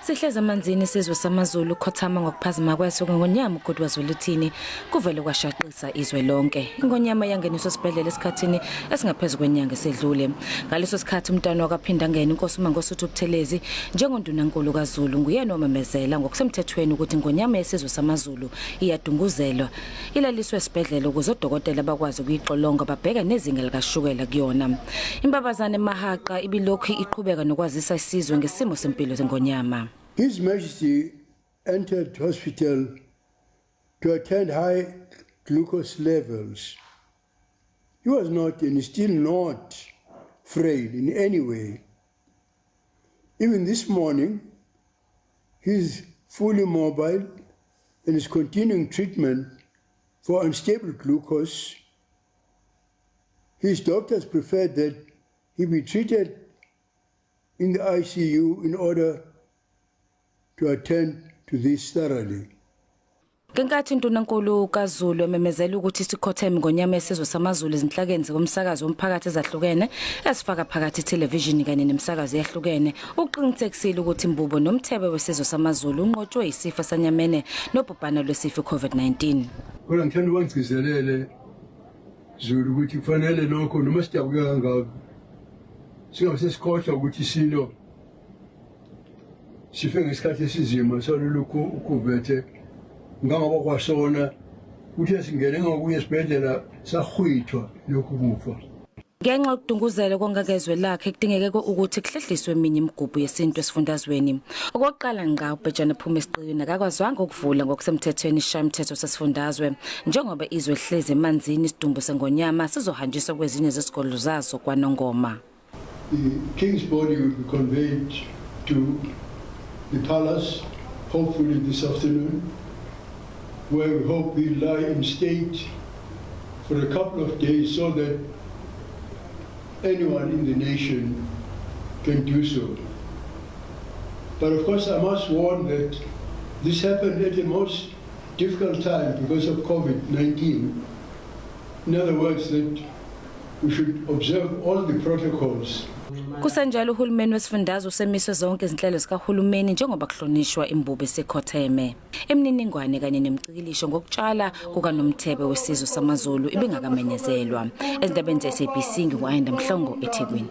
Sihlezi emanzini isizwe samaZulu ukukhothama ngokuphazima kweso kweNgonyama uGoodwill Zwelithini kuvele kwashaqisa izwe lonke. Ingonyama yangeniswa esibhedlela esikhathini esingaphezu kwenyanga esedlule. Ngaleso sikhathi umntwana wakwaPhindangene inkosi uMangosuthu Buthelezi njengondunankulu kaZulu nguyena omemezela ngokusemthethweni ukuthi ingonyama yesizwe samaZulu iyadunguzelwa ilaliswe esibhedlela ukuze odokotela bakwazi ukuyixolonga babheke nezinga likashukela kuyona. Imbabazane Mahaqa ibilokhu iqhubeka nokwazisa isizwe ngesimo sempilo zengonyama. His Majesty entered hospital to attend high glucose levels. He was not and is still not frail in any way. Even this morning, he's fully mobile and is continuing treatment for unstable glucose. His doctors preferred that he be treated in the ICU in order to attend to this thoroughly. Ngenkathi uNdunankulu kaZulu ememezela ukuthi sikhotheme ngonyama yesizwe samaZulu ezinhlakeni zikomsakazo womphakathi ezahlukene ezifaka phakathi ithelevishini kanye nemisakazo eyahlukene uqinisekisile ukuthi imbubo nomthebe wesizwe samaZulu unqotshwe isifo sanyamene nobhubhana lwesifo iCovid-19. Kodwa ngithanda ukuba ngigcizelele Zulu ukuthi kufanele nokho noma sidabuke kangaka singabe sesikhohlwa ukuthi isilo sife ngesikhathi esinzima salolu ukhuvethe ngangoba kwasona kuthe singene ngakuye esibhedlela sahwithwa lokhu kufa. Ngenxa yokudunguzela kongangezwe lakhe kudingeke ukuthi kuhlehliswe eminye imigubho yesintu esifundazweni. Okokuqala ngqa uBhejane phuma esiqini akakwazwanga ukuvula ngokusemthethweni isishayamthetho sesifundazwe njengoba izwe lihlezi emanzini isidumbu sengonyama sizohanjiswa kwezinye zezigodlo zaso kwaNongoma. The king's body will be conveyed to the palace, hopefully this afternoon, where we hope he'll lie in state for a couple of days so that anyone in the nation can do so. But of course, I must warn that this happened at a most difficult time because of COVID-19. In other words, that we should observe all the protocols. Kusenjalo uhulumeni wesifundazwe usemise zonke izinhlelo zikahulumeni njengoba kuhlonishwa imbube esikhotheme. Imininingwane kanye nemicikilisho ngokutshala kukaNomthebe wesizwe samaZulu ibingakamenyezelwa. Ezindabeni ze-SABC ngingu-Ayanda Mhlongo eThekwini.